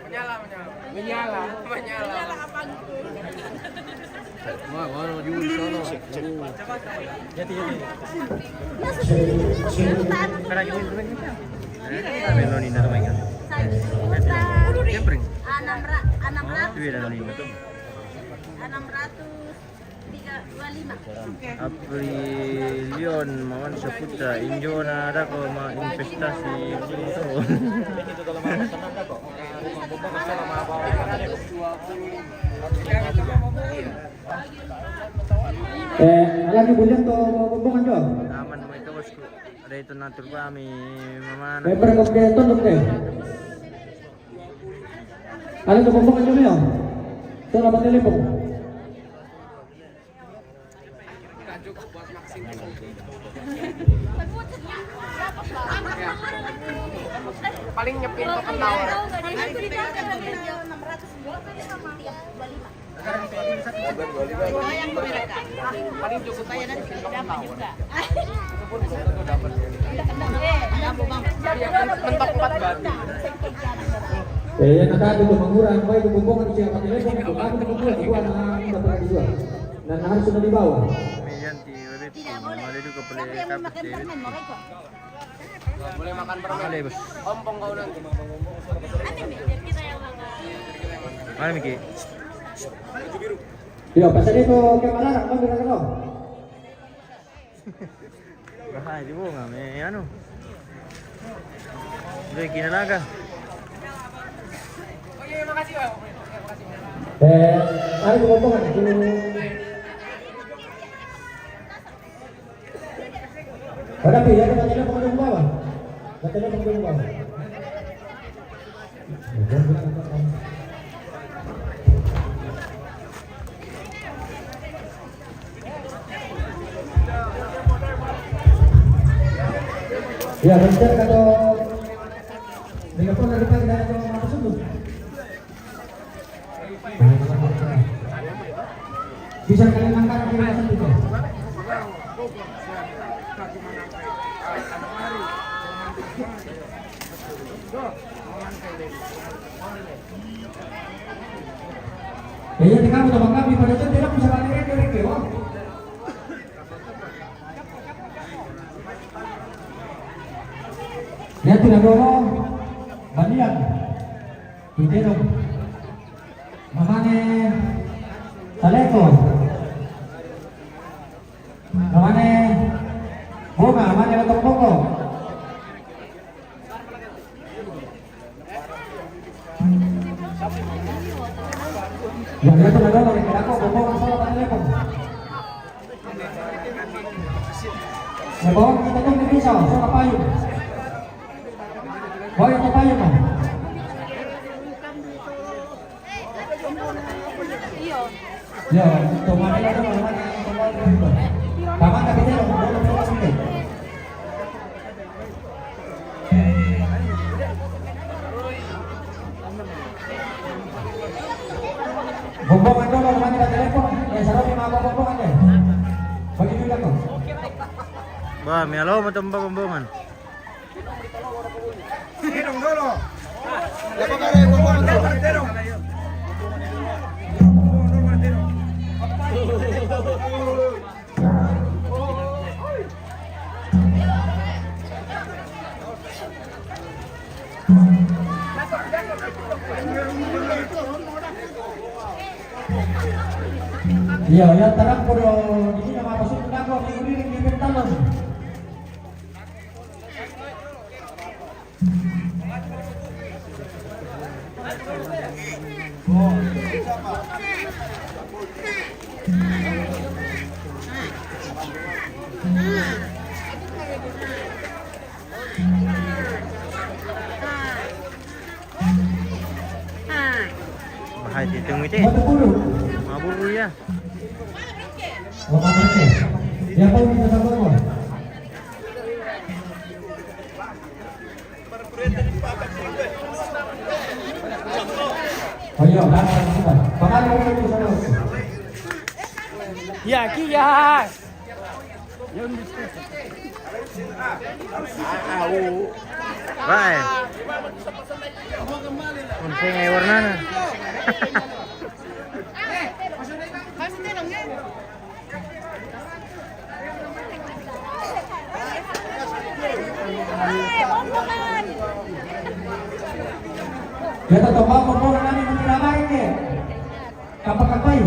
Menyala, menyala. Menyala. Menyala apa gitu? Wah, mana juga di sana. Jadi, jadi. Meloni na naman yan. Siyempre. Enam ra-, enam ratus. Iya, Meloni na. Enam ratus. Tiga, dua, lima. Aprilion, mawan saputa, injo na dako ma investasi. Eh, lagi bulan to bombongan jo. Aman mo ito, bosku. Ada itu natur kami, mama. Eh, pergi ke tunduk deh. Ada to bombongan jo, Mio. Tuh, dapat telepon. Paling nyepin ke penawar. Paling cukup buat nyepin ke penawar. Mentok empat batu. Eh, ya, kata itu mengurang, baik, bombongan siapa telepon, bukan, bukan, bukan, bukan, bukan, bukan. Dan harus sudah dibawa. Meyanti, Bebet. Tidak boleh. Ada juga boleh. Siapa yang mau makan permen, mau ikut? Boleh makan permen. Boleh, Bos. Ompong kau nanti. Mana, Miki? Iya, pasal itu kayak mana, Bang, kira-kira? Bahaya juga, me anu. Udah, gini naga. Eh, ayo, bombongan. Hadapi, ya, kita tidak perlu bawa. Kita tidak perlu bawa. Ya, bentar, kalau telepon dari pagi, dari jam lima subuh. Bisa kalian angkat di atas itu. Ya, ya, tinggal mau tambah kami pada jam tidak bisa lari, lari, lari, wah. Ya, tidak dorong. Balian. Tuteno. Mamane Saleko. Mamane Bunga, mamane Lotomboko. Ya, ya, itu ada lagi. Kenapa Bombo kan salah pakai lepon? Ya, bawa kita tuh di pisau, sama payung. Bawa itu payung, Bang. Iya. Ya, teman ini ada mana? Taman tapi dia mau, mau, mau, mau. Bombongan dulu, teman kita telepon. Ya, sarap ni mga bombongan deh. Bagi juga kok. Ba, mi alo mo tong bombongan. Tirong dulu. Dapat ada yang bombongan dulu. Tirong. Iya, ya, terang podo di sini, nama masuk ke dalam, di sini, di pentalon. Bahaya, dihitung itu. Mabur ya. Oh iya, Pak. Pak, ada yang mau. Ya, kias. Baik. Kuning, eh, warnanya. Kita coba kumpul nanti di kamar ini. Kapag-kapay.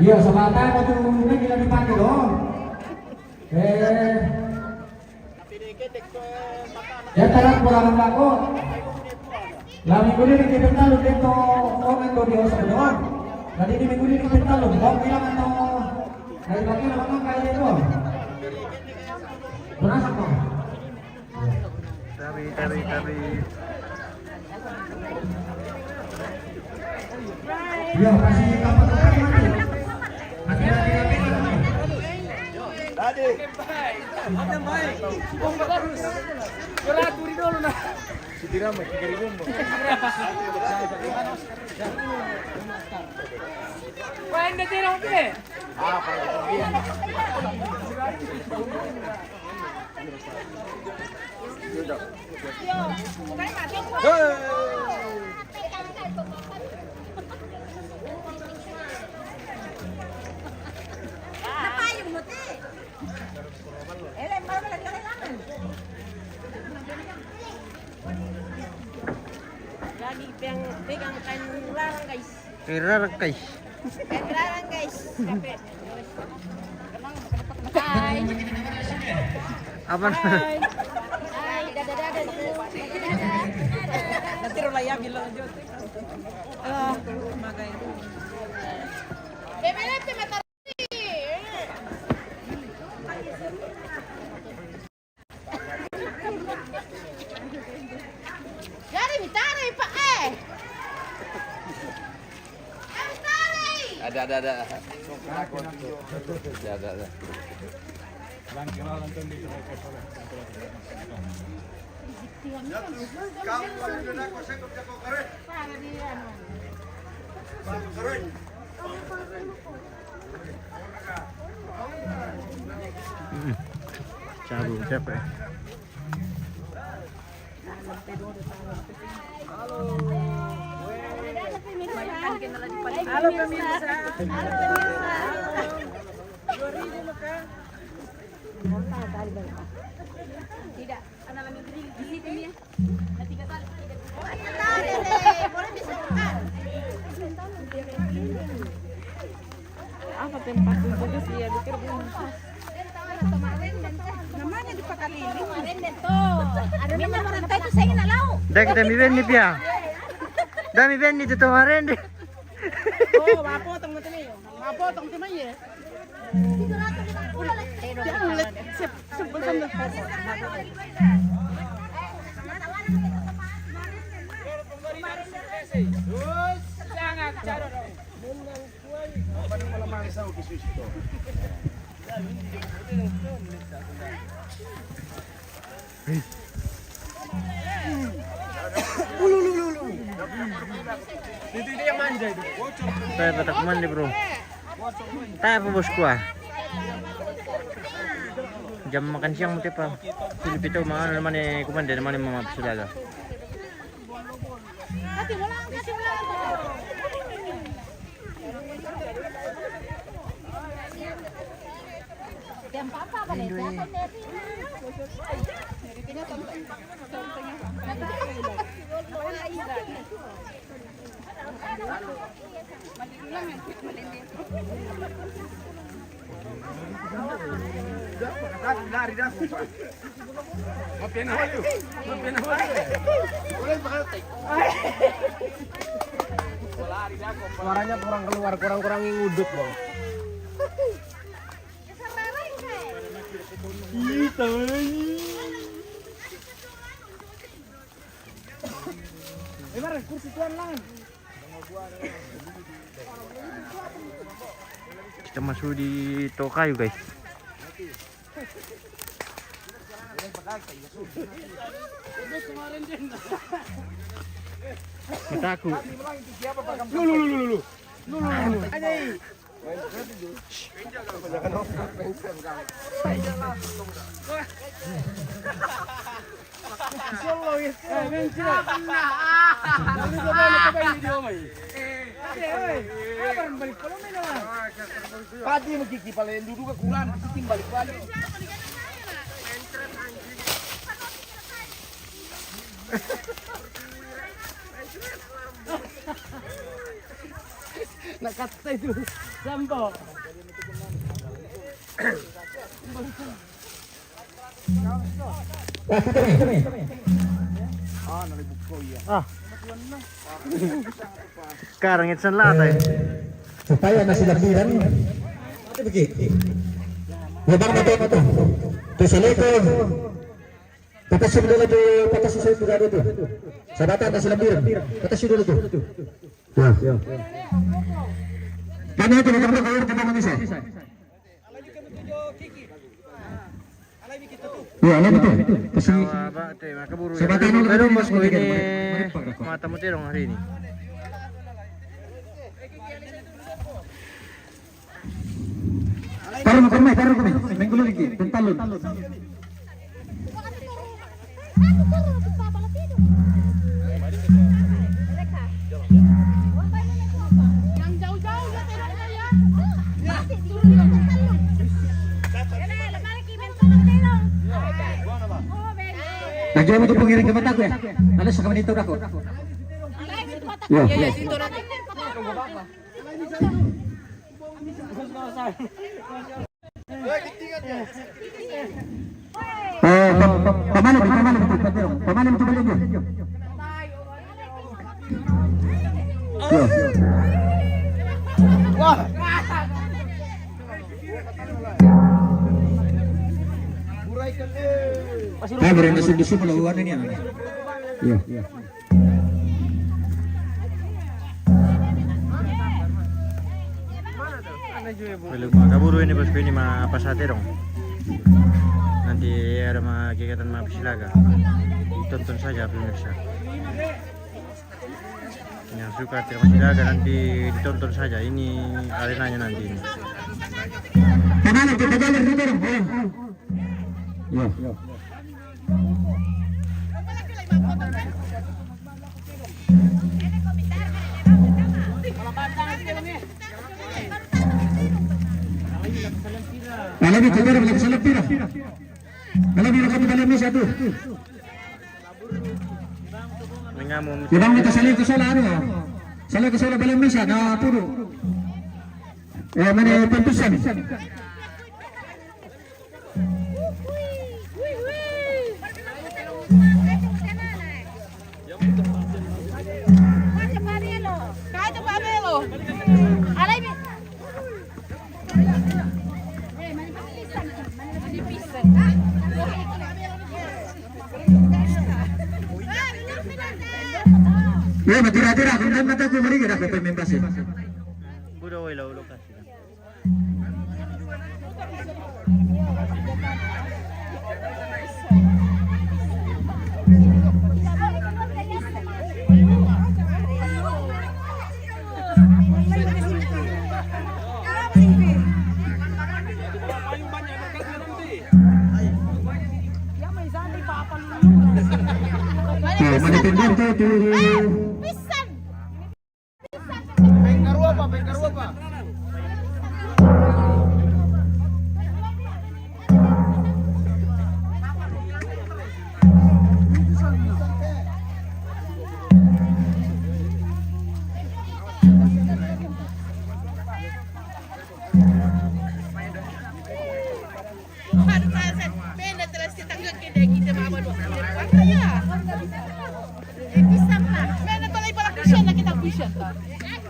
Iya, sa bata na tu na gila di pagi do. Eh. Ya, tarang kurang aku. Lami ko din, kita tayo dito, o, nandito di sa doon. Dati di ko din kita tayo. Bawang kailangan to. Dahil bakit naman ang kaya ko? Punas ako. Tabi, tabi, tabi. Yo, kasi kapag mati. Mati, mati, mati, mati. Tadi. Kurang dulu na. Si Tirama, tiga ribu. Kuan na tirang, eh. Ah, para. Lagi pegang, pegang kain larang, guys. Kain larang, guys. Kain larang, guys. Sampai. Hai. Apa? Hai. Hai, dadah, dadah, dadah. Dadah, dadah. Nanti ro laya bilang aja. Eh, makai. Bebelete mata. Gari mitare, Pak, eh. Ada, ada, ada. Ada, ada, ada. Mm-mm. Cabu, siapa ya? Halo, pemirsa. Halo, pemirsa. Halo. Dua ribu, Kak. Tidak. Apa tempat itu sih ya, pikir belum. Namanya di Pakalili. Ada nama orang itu saya nggak tahu. Dah kita mi Benny pia. Dah mi Benny itu kemarin deh. Oh, apa tong macam ni? Apa tong macam ni? Saya tak mandi, bro. Tak apa, bos, kuah. Jam makan siang, mesti apa? Pilih pito, mana, mana, kuman dari mana, mama, sudah. Suaranya kurang keluar, kurang-kurang ngudut, Bang. Ih, tahu lagi. Kita masuk di toko kayu, guys. Mataku. Lu, lu, lu, lu, lu. Lu, lu, lu, lu. Pati mo kiki pala yang duduk kurang, kiki balik-balik. Nakatta itu. Sambo. Ah. Sekarang itu lata, eh. Supaya nasi lambiran. Begitu. Ya, Bang, betul, betul. Terus, Assalamualaikum. Patasi dulu tu, patasi saya tu. Sabata nasi lambiran. Patasi dulu tu. Ya. Mana itu, betul, betul, kalau kita Indonesia. Ya, alai betul. Kasi sabata ini, ini mata mo terong hari ini. Tarong kami, tarong kami. Menggulo lagi, tentalon. Lagi mo tu pengiring ke mataku, ya. Alas sa kamanito ako. Ya, ya. Eh, pa-, pa-, pamalem, pamalem, pamalem, pamalem, pamalem. Yo. Wah. Ay, pero nasa gusto mo, lawan na niya. Yo. Belum kaburu ini, bosku, ini ma pasa terong. Nanti ada ma kegiatan ma pisilaga. Ditonton saja, pemirsa. Yang suka terong pisilaga nanti ditonton saja. Ini arenanya nanti ini. Kemana kita jalan, kita jalan? Ayo. Yo. Alabi, kita dah bisa lebih dah. Alabi, kita balik ni satu. Mengamum. Ibang kita saling ke sana, anu. Saling ke sana balik ni sana, turu. Eh, mana pempisan? Eh, matira-tira, kung saan matago, mali ka na, kung may membase. Budo, wala, ulo ka. Tuh, mana pindah tuh, tuh. Pengkarua pa, pengkarua pa.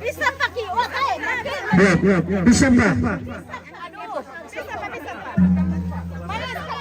Bisa pakai otak, eh, bisa. Bisa, Pak. Aduh, bisa, Pak, bisa, Pak. Mana, Pak?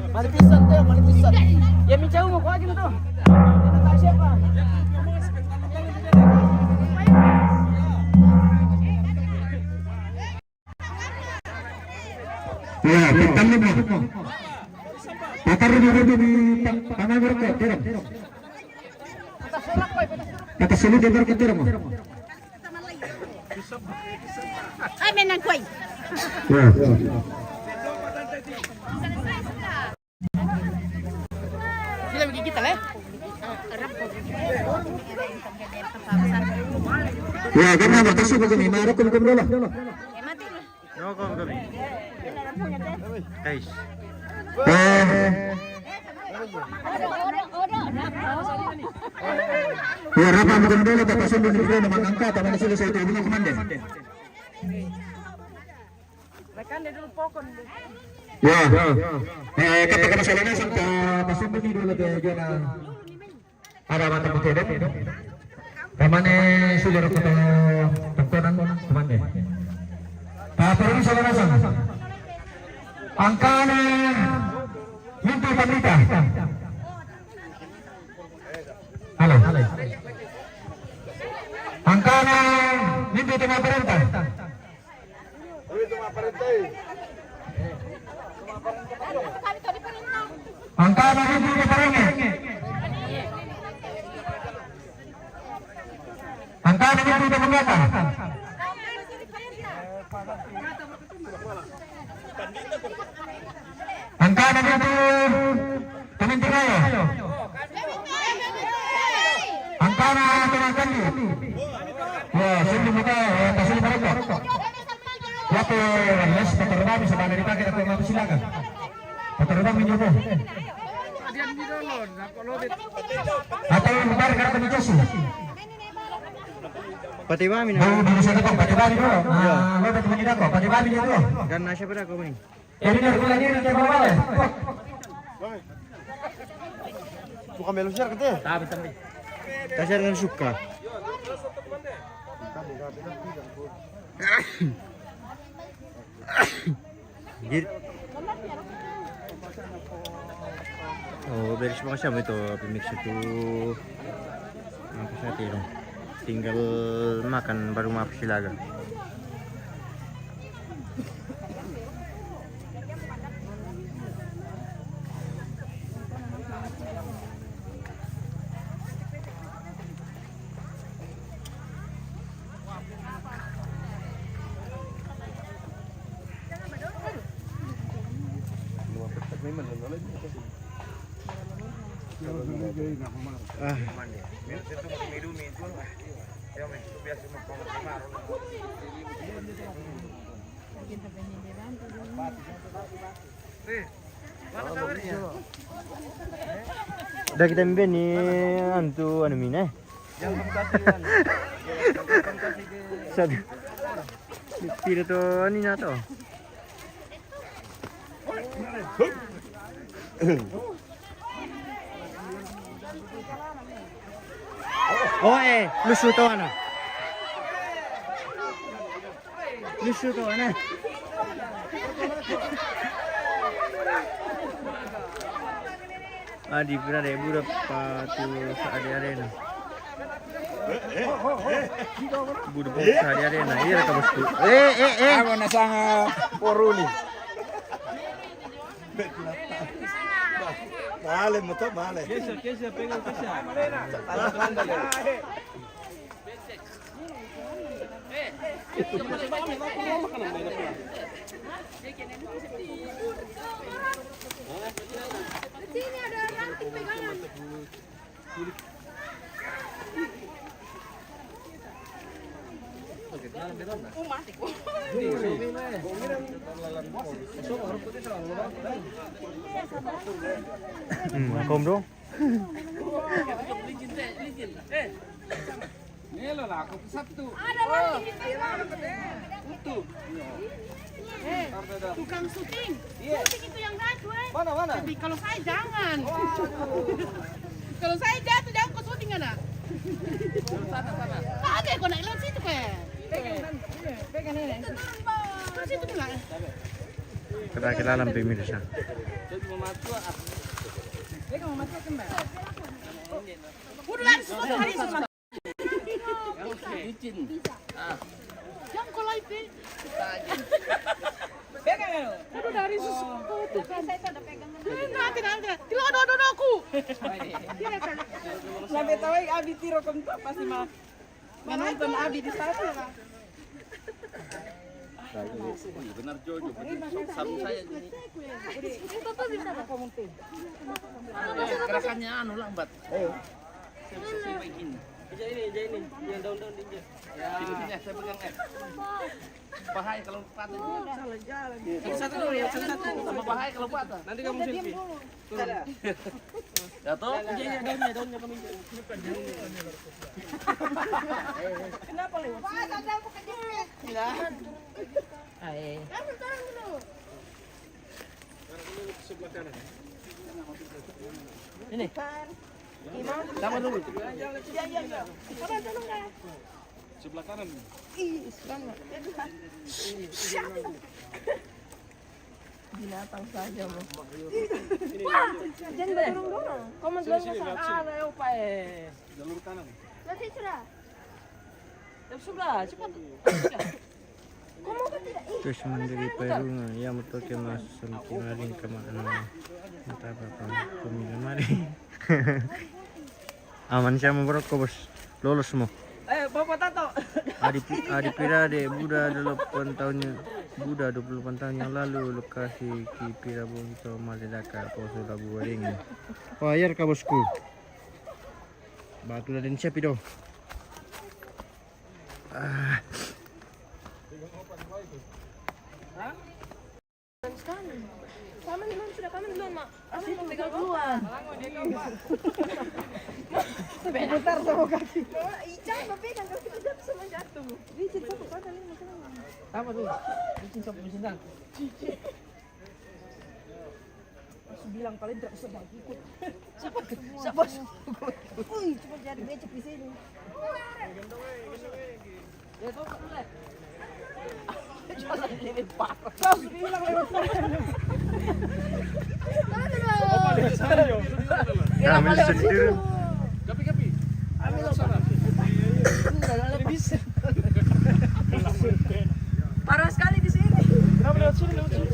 Manipisan, Teo, manipisan. Ya, mi jauh mau kuakin tuh. Ini tak siapa. Ya, pintar nih, Bang. Putar dulu, dulu di tang-, tangan berkait, tidak. Atas sulit dia berkait, tidak, Bang. Ay, menang kuy. Ya. Sila bagi kita, le. Ya, kami nak kasih begini, mari kum kum dulu. No, kum kum. Guys. Eh. Ya, rapa kum dulu, tak pasang dulu, dulu, mangangkat, tak mana sila saya tu, dulu, kumande. Ya. Eh, kata-kata salana sampai pasang dulu, dulu, dulu, dulu. Ada mata putih deh. Pamane sudah rokok tontonan pamane. Pak Perwi sama nasang. Angkana mintu pandita. Halo. Angkana mintu tengah perintah. Angkana mintu tengah perintah. Angkana mintu tengah perintah. Angkana mintu pemimpin raya. Angkana tengah kandi. Ya, sini muka, ya, tasini mereka. Wako les patarubami sa bana dipakai aku mampu silakan. Patarubami nyobo. Atau bubar karena kami Jesu. Patibami na. Baru, baru saya dapat patibami dulu. Iya. Ah, lo dapat patibami dulu. Dan nasa pada kau ini. Jadi dari bulan ini dia bawa ya. Bukan melu share kete. Tapi tapi. Kasih dengan suka. Jadi, oh, beres makan siapa itu? Pemix itu. Apa saya tiru? Tinggal makan baru maaf silaga. Ah. Dah kita ambil ni antu anu mina. Satu. Tidak tu anu na tu. Oe, lusu to ana. Lusu to ana. Adi pernah deh, budak patu saat di arena. Budak patu saat di arena. Iya, reka bosku. Eh, eh, eh. Apa nasanga poruli? Male, motor male. Kesa, kesa, pega, kesa. Sini ada orang. Hmm, kom dong. Ini lo lah, kopi Sabtu. Ada lagi di Medan. Utuh. Eh, tukang syuting. Iya. Syuting itu yang satu, eh. Mana, mana? Tapi kalau saya jangan. Kalau saya jatuh, jangan kau syuting, anak. Sana, sana. Ada kau naik lewat situ, eh. Pegang, pegang ini. Itu turun, Bos. Turun situ pula, eh. Kita ke dalam, pemirsa. Pegang, mama tua. Udah langsung hari semua. Licin. Ah. Yang kolai pe. Pegang, anu. Aduh, dari susu. Oh. Nanti, nanti, nanti. Tidak ada, ada, ada aku. Sampai tahu, abi tiro kontak pasti mah. Menonton abi di sana, Pak. Oh, iya, benar, Jojo. Benar. Sabu saya ini. Gerakannya anu lambat. Saya bisa sih begini. Ija ini, ija ini. Yang daun-daun ini. Ya. Sini, sini, saya pegang, eh. Bahaya kalau patah. Salah jalan. Yang satu dulu, yang satu. Sama bahaya kalau patah. Nanti kamu selfie. Turun. Jatuh? Iya, iya, daunnya, daunnya kami. Kenapa lewat sini? Wah, ada bukan jepit. Nah. Hai. Turun, turun dulu. Sebelah kanan. Ini. Sama dulu. Iya, iya, iya. Sabar, tolong, Kak. Sebelah kanan. Ih, sebelah. Siapa? Binatang saja, Bos. Wah, jangan dorong-dorong. Kau mau dorong ke sana? Ah, ayo, Pak, eh. Jalur kanan. Nanti sudah. Yang sebelah, cepat. Kau mau ke tidak? Ih, Terus mandiri pairunga, ya, motor ke mas sampai maring ke mana? Entah apa, kami kemarin. Aman siya mo barokko, Bos. Lolos mo. Eh, Bapak Tato. Adi, adi pira de, Buddha delapan tahun yang, Buddha dua puluh delapan tahun yang lalu, lokasi ki pira bung to maledaka poso labu waring. Wah, yar ka, Bosku. Batu dan siap itu. Ah. Paman duluan, sudah, paman duluan, Mak. Paman mau pegang duluan. Putar sama kaki. Ican mau pegang, kalau kita jatuh sama jatuh. Licin satu kata ini masalah. Apa tuh? Licin satu, licin satu. Aku bilang kalian tidak usah ikut. Siapa? Siapa? Wih, cuma jadi becek di sini. Kami sendiri. Parah sekali di sini. Kenapa lewat sini, lewat sini?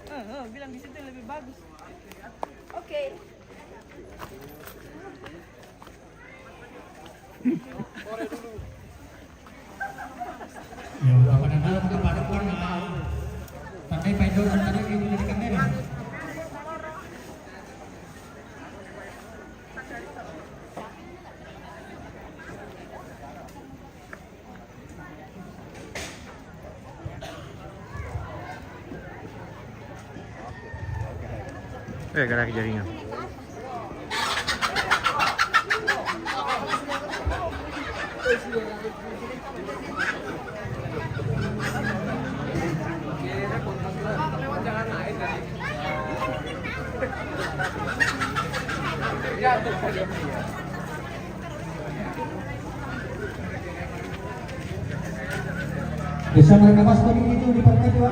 Eh, eh, bilang di situ lebih bagus. Oke. Ya, apa dan apa kepada Tuhan mau. Tandai paido dan tandai di kamera. Eh, kena jaringan.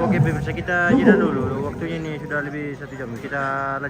Oke, pemirsa, kita jeda dulu. Waktunya ini sudah lebih satu jam. Kita lanjut.